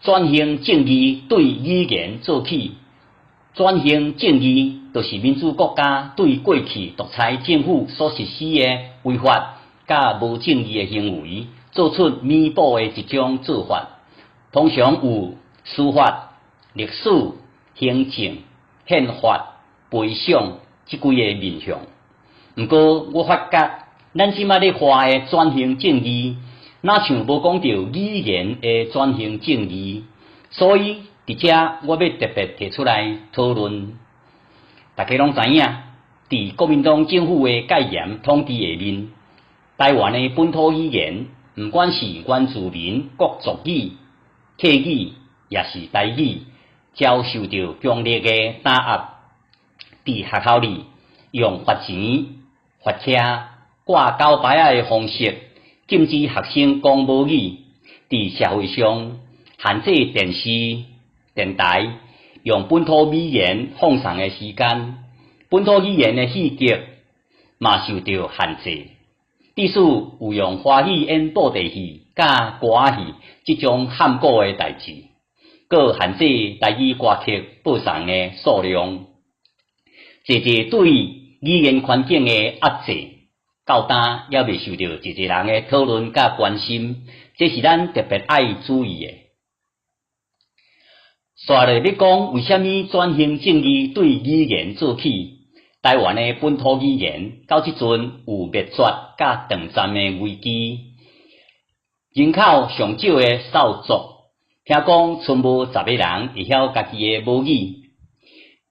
轉型正義對語言做起，轉型正義就是民主國家對過去獨裁政府所實施的違法佮無正義的行為，做出彌補的一種做法。通常有司法、歷史、行政、憲法、賠償這幾个面向。毋過我發覺，咱這擺咧話的轉型正義，若像無講著語言的轉型正義，所以佇遮我欲特別提出來討論。大家攏知影，佇國民黨政府的戒嚴統治下面，台灣的本土語言，毋管是原住民國族語、客語，抑是台語，遭受著強烈的打壓。佇學校裡用罰錢、罰車、掛交牌仔的方式，禁止學生講母語。佇社會上限制電視、電台用本土語言放送的時間，本土語言的戲劇嘛受著限制。致使有用華語演布袋戲佮歌仔戲這種漢古的代誌，閣限制台語歌曲播送的數量，濟濟對語言環境的壓制，到今猶未受著濟濟人的討論佮關心，這是咱特別愛注意的。紲落欲講，為啥物轉型正義對語言做起？台灣的本土語言到這陣有滅絕佮斷層的危機，人口上少的邵族，聽講賰無十個人會曉家己的母語。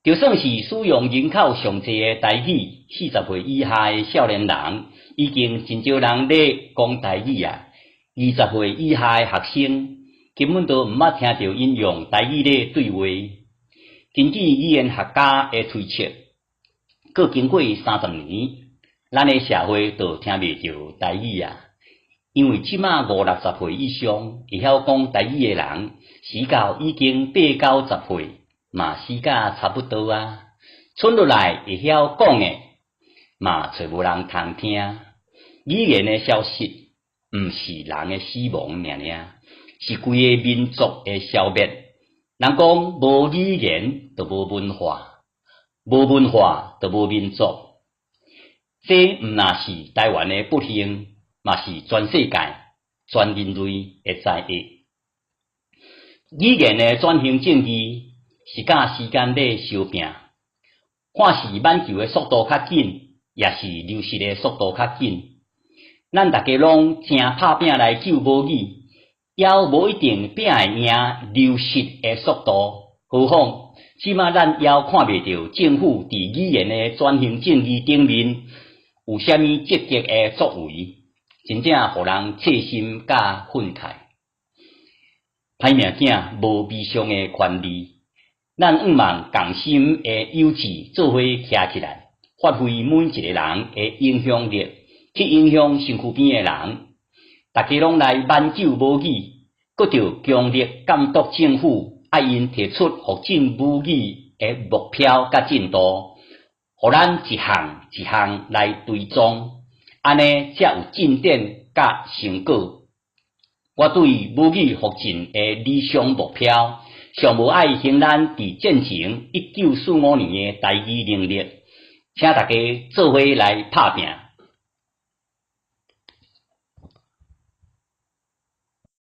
就算是使用人口上濟的台語，40歲以下的少年人已經真少人咧講台語啊。20歲以下的學生根本都毋捌聽著𪜶用台語咧對話。根據語言學家的推測，閣經過30年，咱的社會就聽袂著台語啊。因為這馬五六十歲以上會曉講台語的人，死到已經八九十歲，嘛死甲差不多啊。賰落來會曉講的，嘛揣無人通聽。語言的消失，毋是人的死亡爾爾，是規个民族的消滅。人講無語言就無文化，無文化就無民族。這毋但是台灣的不幸，嘛是全世界、全人類的災厄。語言的轉型正義是佮時間咧相拚，看是挽救的速度較緊，抑是流失的速度較緊。咱大家攏誠拍拚來救母語，猶無一定拚會贏流失的速度。何況，這馬咱猶看袂著政府佇語言的轉型正義頂面有啥物積極的作為，真正予人切心佮憤慨。歹命囝無悲傷的權利，咱向望共心的有志做伙徛起來，發揮每一個人的影響力，去影響身軀邊的人。大家攏來挽救母語，閣著強力監督政府，愛𪜶提出復振母語的目標佮進度，予咱一項一項來追蹤，按呢才有進展佮成果。我對母語復振的理想目標，上無愛還咱佇戰前1945年的台語能力，請大家做伙來拍拚。